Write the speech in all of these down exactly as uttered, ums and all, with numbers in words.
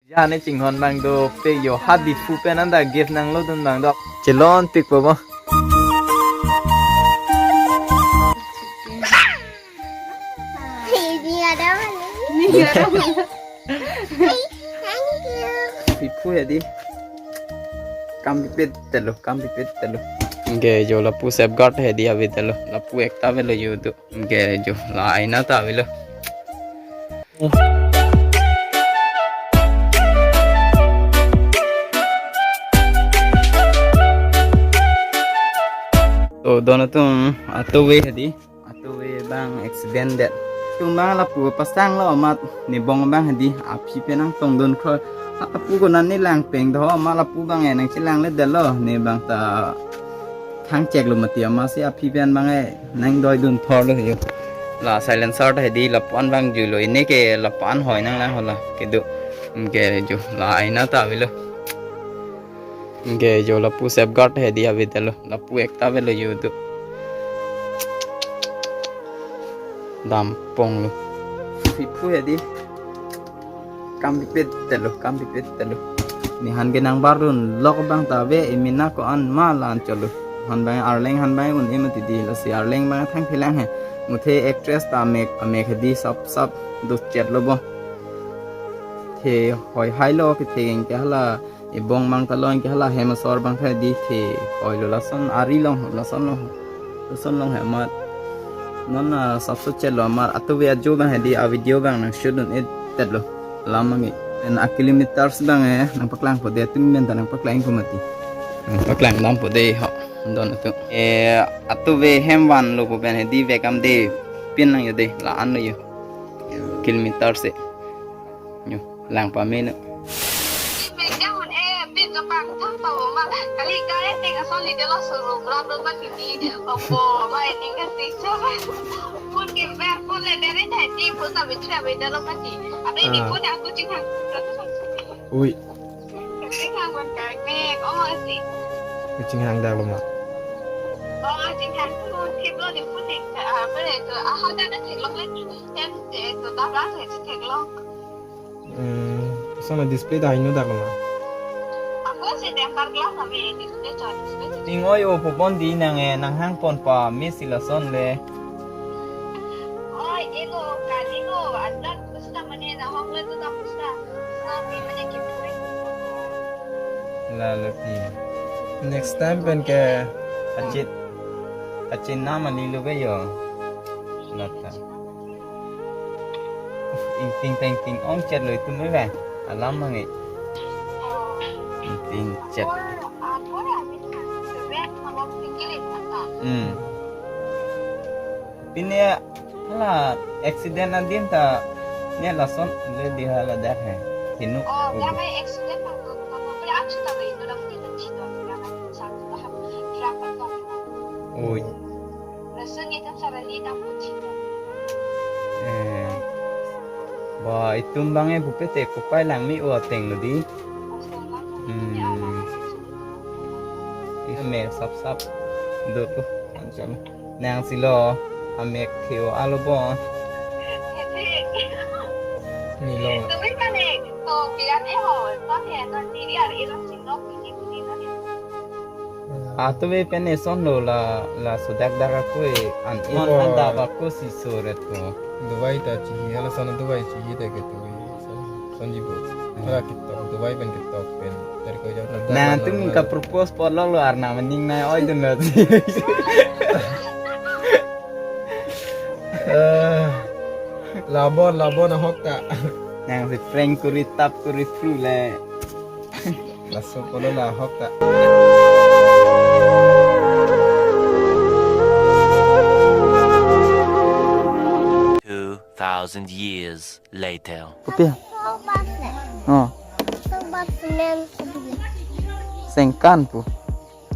Jane chinghon abang dopik yo, ha Diphu pen anta gift nanglodun abang do. Chelonpik po bo. Ini ada mana? Ini ada mana? Diphu hedi. Kam pipit telo, kam pipit telo. Anke jo lapu safeguard hedi avedetlo. Lapu ekta avelo yo do. Anke jo la aina ta avelo. So, don atum atuve hedi. Atuve abang accident det. Atum abang lapu pasanglo amat, ne bong abang hedi aphi pen nangtongdun kro. Lapu konat ne langpeng do amat, lapu abang e nangchelangledetlo, ne abang ta thang cheklo mati amatsi aphi pen abang e nangdoidun thorlo yo. La silencer ta hedi lapu-an abang juilo, ini ke lapu-an hoi nanglang hala kedo. Anke jo la aina ta avelo. Anke jo lapu safeguard hedi avedetlo. Lapu ekta avelo yo do. Damponglo. Diphu hedi. Kam pipit telo, kam pipit telo. Nephan ke nangbardun lok abang ta ave, emena ko-an ma la-an chotlo. Han abang arleng han abang un-e mati di, lasi arleng abang thangphilang he. Muthe actress ta amek, amek hedi sap sap do chetlo bo. The hoi hailo kethe anke hala ebong abang ta lo anke hala hem asor abang ta hedi the hoilo, lason ari long, lason long, lason long he amat. Non a sapso chetlo amat, atuve ajo abang hedi avideo abang nangshoot un-edetlo. Alam abang e. Pen a kilometers abang e nangpaklangpo de, atum pen ta nangpaklang po mati. Nangpaklang dampo de ho. Don atum. E, atuve hem vanlo pu pen hedi vekam de pin lang yo de, la-an lo yo. Kilometers e. Yo, lang pame no. Pekjang un-e, pin kapangthang pa ma. Kali kare teng asonli delo suru grab lo ba kini. Opo, ma ini kan picture. Pun ke ber, pun le dere jadi, pun sa bichra beda lo pati. Apa ini Ah. pun aku chinghang. Ui. Chinghang pun kak mek, oh si. Chinghang dak lo ma. Oh, chinghang pun tip lo di pun dik, ah, apa itu? Ah, ada ada tip lo kan. Kan itu dah lah, itu tip lo. Hmm, sana display dah inu dak ma. Ako si tempered glass kami display chot, display chot. Ingoi o popon di nang e, nanghang pon pa, miss lason le. Oi, ego, kali ko, adat pusta mane na hong le tu ta pusta. Kami mane kipuri. La le pi. Next time pen ke achin, achin nama lilo ke yo. Lata. Ingting tengting ong chet lo itum eve. Alam mangi. Ingting chet. Hmm. Pine hala accident adim ta ne lason le di hala dak he. Hinu. Oh, ya mai accident ta ko ko ko achu ta bai no lam ti ta chi ta ya mai sa ta ha. Oi. Lason ni ta sara ni ta puchi ta. Eh. Ba itum bang e bupete kupai lang mi o ateng lo di. Hmm. Ih, me sap sap. Dot lo. Nang silo amek theo alo bon. Nilo. Tapi kan eh, to biar eh ho, to he, to diri ari ilo sino, ini ini. Atuve pen eson lo la, la sudak dak aku e an e. Mon anda ba ko si suret ko. Dubai ta chihi, hala sana Dubai chihi de ke tu. Sanjibo. Hala kitok, Dubai pen kitok pen. Dari ko jauh. Nang tum ka propose po lo lo arna maning na oi dun lo. Eh, labor, labor na hok ta. Nang si prank kuri tap kuri fru le. Laso polo la hok ta. Two thousand years later. Kopi? Oh. Sengkan pu.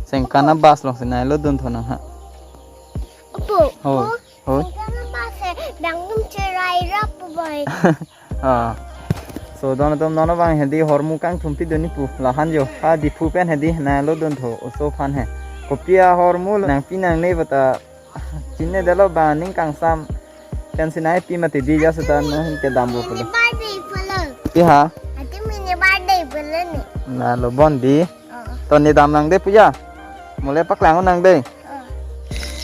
Sengkan a bus lo sinai lo dun thonang ha. Apo. Hoi. Hoi. Sengkan a bus e dang dum cherai rap pu boy. Ah. So, don atum non abang hedi hormu kangthum pidun ni pu. Lahan jo. Ha Diphu pen hedi nai lo dun tho. Oso phan he. Kopi ahormu lo nangpi nangne bata. Chinine detlo ba ning kangsam. Pen sinai pi mati di ja sutan no hin kedam bo pulo. Barbie pulo. Pi ha? Ati mini Peleni. Na lo bon di. Oh. To ne dam nang de puja. Mo le paklang nang de. Oh.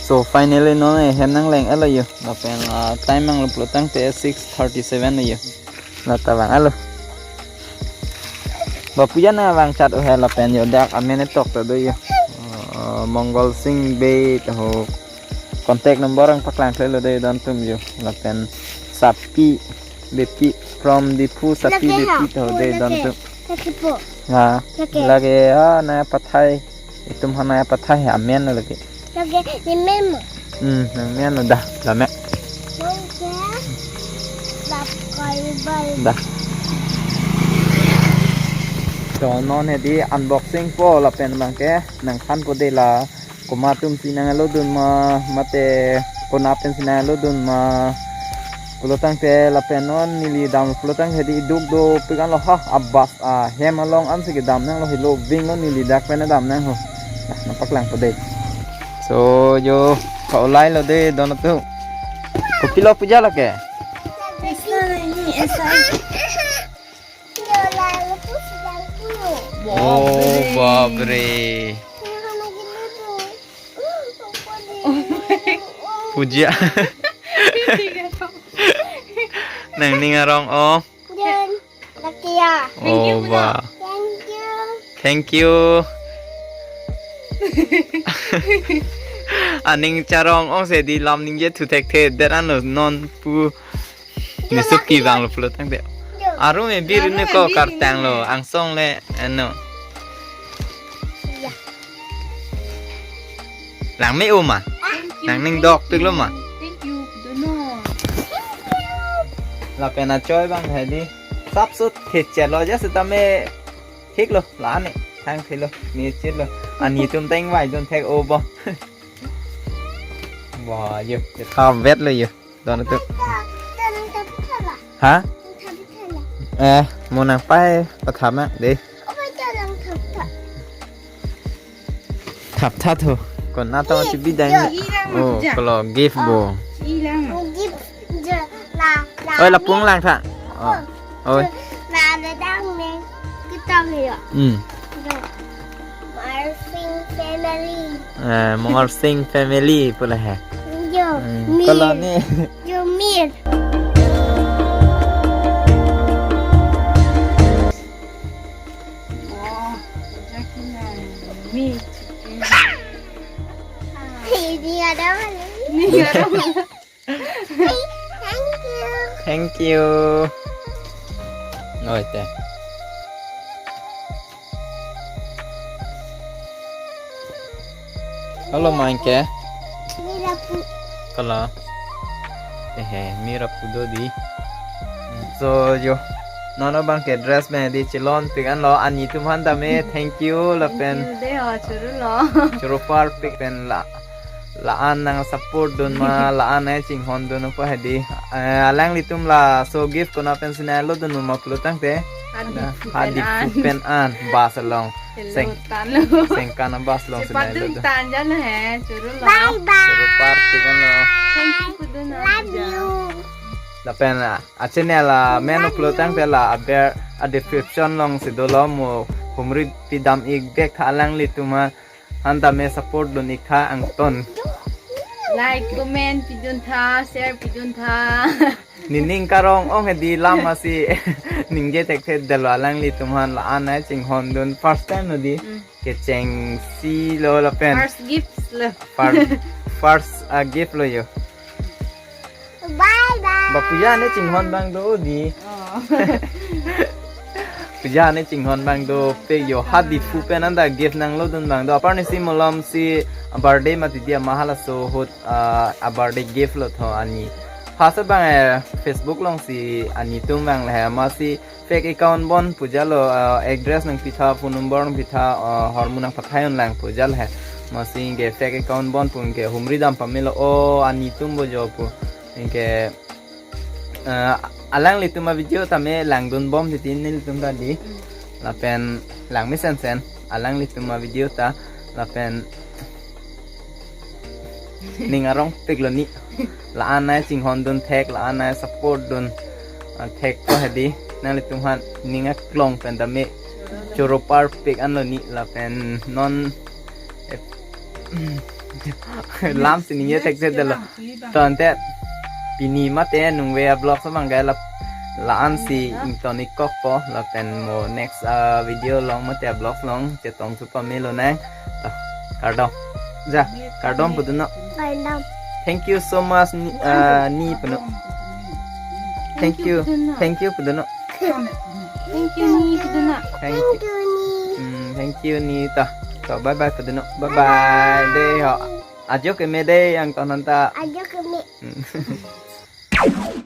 So finally non ne hem nangleng-etlo yo. Lapen, ah, time nanglo pulo tangte six thirty-seven lo yo. Lata vang-etlo. Ba puja nangvang chat ohe lapen yo dak amen etok ta do yo. Oh, Mongol Singh Bey ta ho. Contact number nangpaklang klelo de don atum yo. Lapen Sapi Beypi from Diphu Sapi Lake ha. Beypi ta ho de don atum. Lake po. Ha. Lake. Lake, ah, nangpathai. Itum aphan nangpathai amen lo lake. Lake ni men mo. Hmm, nang men lo dah, dah mek. Lake. Bab koi bal. Dah. To non hedi unboxing po lapen abangke nangthanpo de la. Komat atum si nanglodun ma, mate konat pen si nanglodun ma. Pulo tangte lapen non neli dam pulo tangte hedi iduk dopik anlo ha, abas ahem along ansi kedam nanglo helo ving lo neli dak pen dam nang ho. Nah, nangpaklangpo de. So yo, ka-olai lo de don atum. Kopilo puja lake? Krishna ni esa. Oh, bapre. Puja. Nangning arong, oh. Jan, lakia. Oh, ba. Thank you. Thank you. Aning charong-ong si hedi lam ningje thu thekthe, det anlo non pu. Nisuki vanglo pulo tangte. Arum e bir ne ko kartang lo, angsong le, ano. Ya. Lang me uma. Thank you, nangning thank dokpik lo ma. You. Thank you, dono. Lapen achoi abang hedi. Sapsut thechet lo, just tame thik lo, la ne, thang thik lo, ne chit lo. Ani atum tang vai don thek o bo. Ba yo, tha vet lo yo. Don atum. Ha? Eh, mo nangpai pathap ma de. Thaptha tho. Konat atum si bidang. Oh, kalau gift bo. Gift je la. Oi, la pung lang tha. Oh. Oi. La la dang ne. Kita ni ya. Hmm. Mongol Singh family. Eh, Mongol Singh family pula hai. Yo, hmm, mir. Kalau ni. Yo, mir. Wow, mi chicken. Ini ada mana? Ini ada mana? Thank you. Thank you. Oi, te. Halo, main ke? Mira pu. Kala. Eh, eh, mira pu do di. So, yo. Non abangke dress pen di chelonpik anlo, ani atum aphan tame, thank you lapen. Thank you de ho, churu lo. Churu parpik pen la. La-an nangsupport dun ma, la-an nangchinghon dun pa hedi. Eh, alanglitum laso gift konat pen si nanglodun ma pulo tangte. Hadi, hadi pen an. Pen an, bus along. Hello, seng-, talo. Sengkan bus along si nanglodun. Chepadun tanja lo he, churu lo. Bye bye. Churu parpik anlo. Thank you, kudu na. Love you. Lapen a, a channel amen pulo tangte la aber a description along si dolo, mo humri pidam ik bek tha alanglitum aphan tame support dun ik tha angton. Like, comment pidun tha, share pidun tha. Nening karong-ong hedi lam asi ningje thekthe detlo alanglitum aphan la-an nangchinghon dun first time lo di. Hmm. Kechengsi lo lapen. First gifts lo. First, first, ah, gift lo yo. Bye bye. Ba puja nangchinghon abang do di. Oh. Puja nangchinghon abang dopik yo, hadi pu pen anta gift nanglodun abang do. Apar ni si malom si birthday mati dia ma halaso ahut, ah, a birthday gift lo tho ani. First abang, eh, Facebook along si ani atum vang le ma si fake account bon puja lo, ah, address nangpi tha, phone number nangpi tha, ah, hormu nangpathai un lang puja le. Ma si ke fake account bon pu ke humri dam pamelo, o ani atum bo jo pu. Ke, ah, alanglitum a video tame langdun bom titi nelitum ta di. Hmm. Lapen lang mesen sen alanglitum a video ta lapen ning arongpik lo ni. La-an nangchinghon dun thek, la-an nangsupport dun, ah, thek ko hedi. Nanglitum aphan ning aklong pen tame choro parpik anlo ni lapen non, eh, lam si ningje thekthedetlo. To ante pini mate ningve a-vlog so bang ke la, la-an si ington-ik kokpo lapen mo next, ah, video along mate a-vlog along chetong thu pamelo nang. To, kardom. Ja, kardom pudunnon. Kardom. Thank you so much ni, ah, ni puno. Thank you. Thank you pudunnon. Thank you ni pudunnon. Thank you. Thank you ni. Hmm, thank you ni ta. To, bye bye pudunnon. Bye bye. Dei ho. Ajo keme dei angton anta. Ajo keme. Hmm.